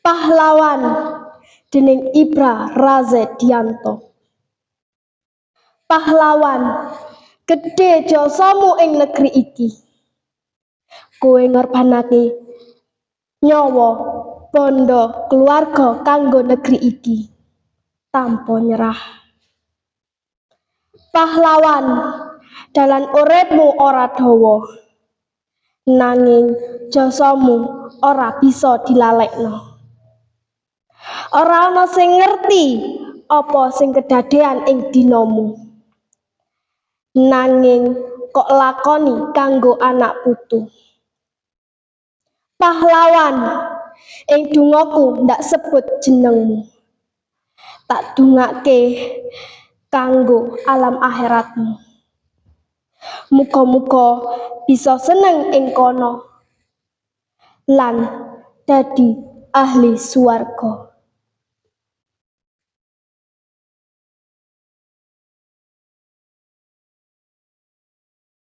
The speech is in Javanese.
Pahlawan dening Ibra Razedianto. Pahlawan, gedhe jasamu ing negeri iki. Kowe ngorbanake nyawa, bondo, keluarga kanggo negeri iki tanpa nyerah. Pahlawan, dalan uripmu ora dawa, nanging jasamu ora bisa dilalekno. Ora ana sing ngerti apa sing kedadean ing dinamu. Nanging kok lakoni kanggo anak putu. Pahlawan, ing dongaku ndak sebut jenengmu. Tak dungake kanggo alam akhiratmu. Muga-muga bisa seneng ing kono lan dadi ahli swarga.